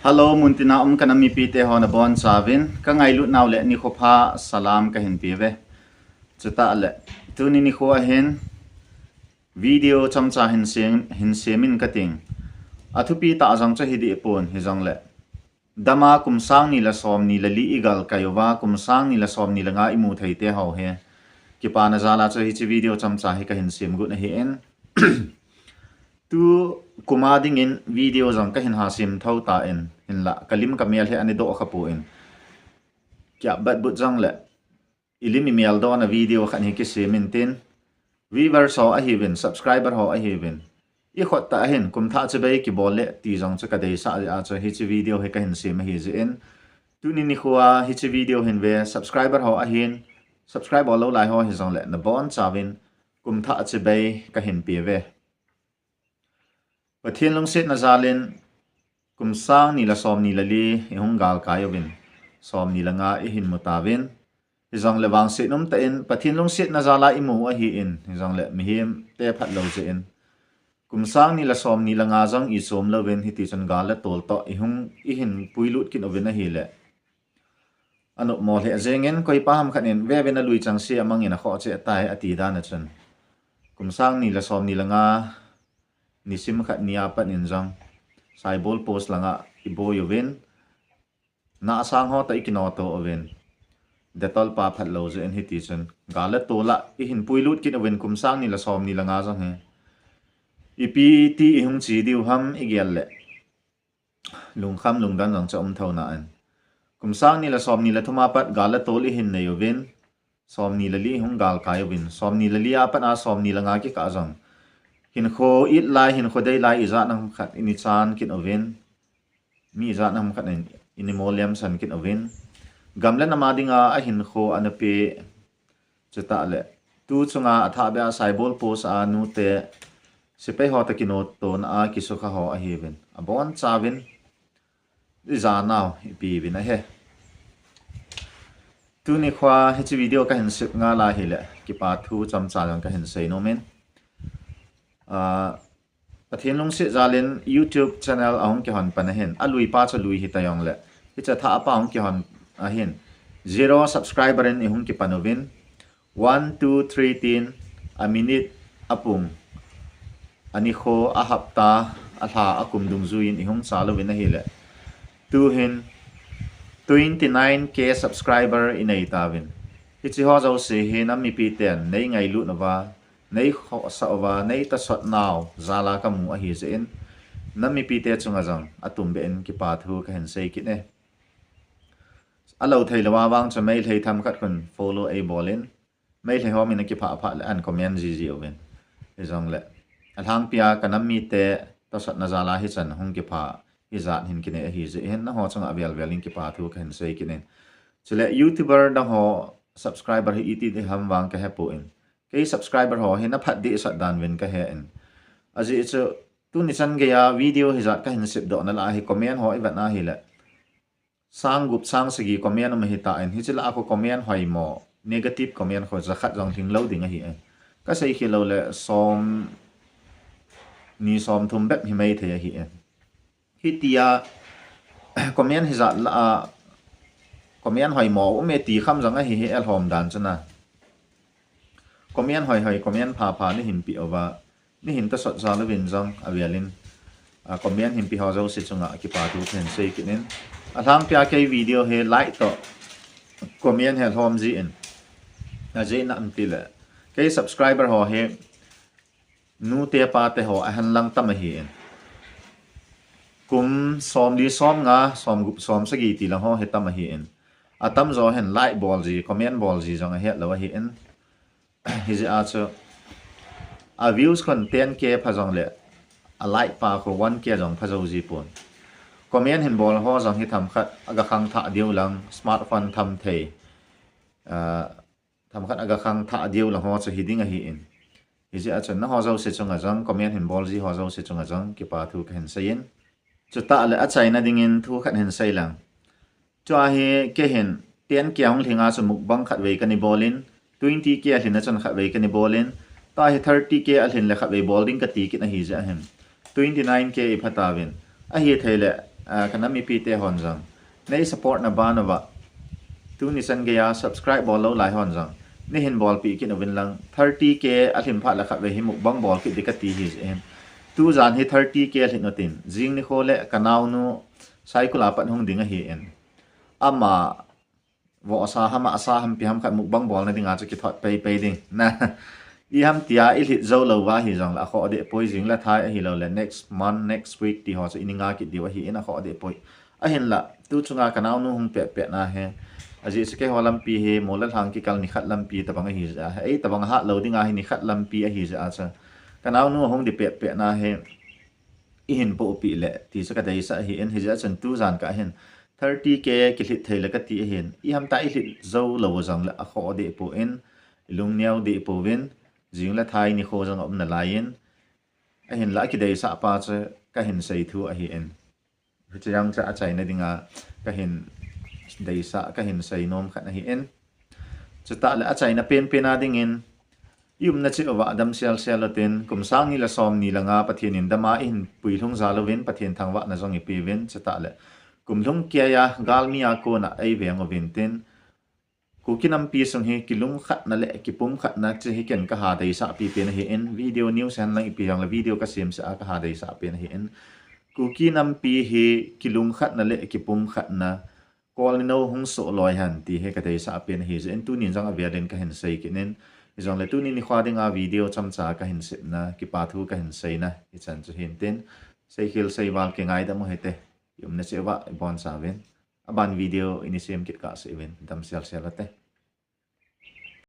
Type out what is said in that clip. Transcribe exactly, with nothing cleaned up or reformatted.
Hello, muntina um ka nam mipite ho nabonchauvin, ka ngailut nau le nikho pha salam kahin peuve. Chutah le, tuni nikho ahin video chomcha hin sem, hin semin kating. Athupi tah jong chu hidih pon hijongle, dama kum sang ni le som ni le li igalkai uva, kum sang ni le som ni le nga imu thei te ho hi kipana jal a chu hiche video chomcha hi kahin sem got ahin. Tu kum a dingin video jong kahin ha sem tho tan, hinlah kalim kamel hi ana doh kha pon, kiah bat but jongle ilim imel dohna video khat hi kisem intin, viewers ho ahiuvin, subscriber ho ahiuvin, ikhut tah ahin kum thah chibai kibol le ti jong chu kadeisah jeh a chu hiche video hi kahin sem ahi jeh in, tuni nikho a hiche video hin ve subscriber ho ahin, subscribe bol lou lai ho hijongle nabonchauvin kum thah chibai kahin peuve. Pathen lungsetna jal in kum sang ni le som ni le li ihung galkai uvin, som ni le nga ihin mu tauvin, hijongle vangset umtah in Pathen lungsetna jal a imu ahin, hijongle mihem te phatlou jeh in kum sang ni le som ni le nga jong ichom louvin hitichun gal le tol toh ihung ihin puilut kit uvin ahile, anopmo lheh jengin, koipa ham khat in veuvin, alui chengse amangin akhoh cheh tai ati dan a chun, kum sang ni le som ni le nga nisim khat ni a pat in jong Saibol post langa iboi uvin, nahsang ho toh ikinoto uvin, Dettol pa phatlou jeh in hitichun gal le tol a ihin puilut kit uvin, kum sang ni le som ni le nga jong hi ipi ti ihung che diu ham igel le, lungkham lungdon jong chu um tho nan, kum sang ni le som ni le thum a pat gal le tol ihin nei uvin, som ni le li ihung galkai uvin, som ni le li a pat a som ni le nga kikah jong hinkho it lai, hinkho dei lai ijat ham khat ini chan kit uvin, mi ijat ham khat in ini molem san kit uvin, gam le nam a dinga ahinkho ana pe, chutah le tu chunga athahbeh a Saibol post a nute sepai ho toh kinotona a kisukha ho ahiuvin, abonchauvin ijanau ipi uvin ahi. Tuni nikho a hiche video kahin sem ngal a ahile kipa thu chomcha jong kahin sei nomin, ah, Pathen lungset jal in YouTube channel ahung kihon pan ahin, alui pa chu lui hita jongle, hiche athah pa ahung kihon ahin, zero subscriber in ihung kipan uvin, one, two, three tin, a minute, apung, anikho, ahapta, alha, akum dungjuiyin ihung chal uvin ahile, tuhin twenty nine K subscriber inei tauvin, hiche ho jouse hi nam mipiten nei ngailut uva, nei khohsah uva, nei tosot nau jal a kamu ahi jeh in, nam mipite chunga jong atumbeh in kipa thu kahin sei kit e. Alou theilou a vang chu Meitei themkhat khun follow eibol in, Meitei ho min akiphah phah le ahin comment jiji uvin, hijongle alhangpia ka nam mite tosotna jal a hichan hung kipha hijat hin kinei ahi jeh hin, nangho chunga avel vel in kipa thu kahin sei kit in. Chule YouTuber dang ho subscriber hi iti ding ham vang kahepon, kei subscriber ho hi naphat dehset dan uvin kahen, ajeh chu tuni chan geiya video hijat kahin sepdohna lah a hi comment ho ivet na hile, sang gup sang sagi comment um ahitan, hiche lah a khu comment hoimo, negative comment khu jakhat jong lhinglou ding ahi e. Kasei khel loule som ni som thum bep himai thei ahi e. Hitia comment hijat lah a comment hoimo um e ti kham jong ahi hi, alhom dan chuna. Comment hoi hoi, comment pha pha neihin peh uva, neihin tosot jal uvin jong avel in, ah, comment hin pe ho jouse chunga kipa thu kahin sei kit in. Alhangpia kei video hi like toh comment hi alhom jin, ajeh inem itile kei subscriber ho hi nute pate ho ahenlang tam ahin, kum somli somnga, somgup somsagi ti lang ho hi tam ahin, atamjo hin like bol ji, comment bol ji jong ahetlou ahin, hijeh a chu a views khun ten K pha jongle a like pa khu one K jong pha jou ji pon. Comment hin bol ho jong hi themkhat aga khangthah diu lang, smartphone tham thei, ah, themkhat aga khangthah diu lang ho chu hiding ahin, hijeh a chun nangho jouse chunga jong, comment hin bol ji ho jouse chunga jong kipa thu kahin seiyin, chutah le achaina dingin thu khat hin sei lang. Tua hi kei hin ten K ahung lhinga chu mukbang khatvei kana bolin, twenty K alhin a chun khatvei kana bolin, tua hi thirty K alhin le khatvei bol ding kati kit ahi jeh hin twenty nine K ipha tauvin, ahithei le Kana mipite hon jong nei support na ban uva, tuni chan geiya subscribe bol lou lai hon jong nei hin bolpeh kit uvin lang, thirty K alhin phat le khatvei hi mukbang bol kit ding kati hi jeh in. Tujan hi thirty K alhin utin, jing nikho le kanaonu Saikul a pat hung ding ahin, ama vohsa ham asa ham ipi ham khat mukbang bolna dinga chu kithot peipei ding na. Iham tia ilhit jou louva hijongle akhoh dehpoi, jing le thai ahiloule next month, next week ti ho chu ini nga kit diu ahin, akhoh dehpoi. Ahinla tu chunga kanaonu hung petpetna hi, ajeh chu keiho lampi hi mol le lhang kikal nikhat lampi tobang ahijeh a, ei tobang ahatlou dinga hi nikhat lampi ahijeh a chu kanaonu ahung ding petpetna hi ihin pohpeh le ti chu kadeisah ahin, hijeh a chun tujan kah hin thirty K kilhit theile kati ahin, iham tia ilhit jou lou jongle akhoh dehpoi, ilungneo dehpouvin, jing le thai nikho jong aum nalaiyin, ahinla akideisah pa chu kahin sei thu ahin, hiche jong chu achaina dinga kahin deisah, kahin sei nom khat ahin. Chutah le achaina penpen a dingin, iumna cheh uva damselsel utin, kum sang ni le som ni le nga Pathen in dama ihin puilhung jal uvin, Pathen thangvahna jong ipeuvin, chutah le kum lhung keiya galmi a kona eiveng uvin tin, Kuki nampi sung hi kilungkhatna le kipumkhatna chu hi ken kaha deisah pipen ahin, video news henlang ipi jongle video kasemsah a kaha deisah pen ahin. Kuki nampi hi kilungkhatna le kipumkhatna, kol ninou hung soh loi hen ti hi kadeisah pen ahijeh in tunin jong avelin kahin sei kit in, hijongle tuni nikho dinga video chomcha kahin sepna, kipa thu kahin seina hichan chu hintin, seikhel seival kingaidam u hite, iumna cheh uva ibonchauvin, aban video ini sem kit kahse uvin, damselsel ute.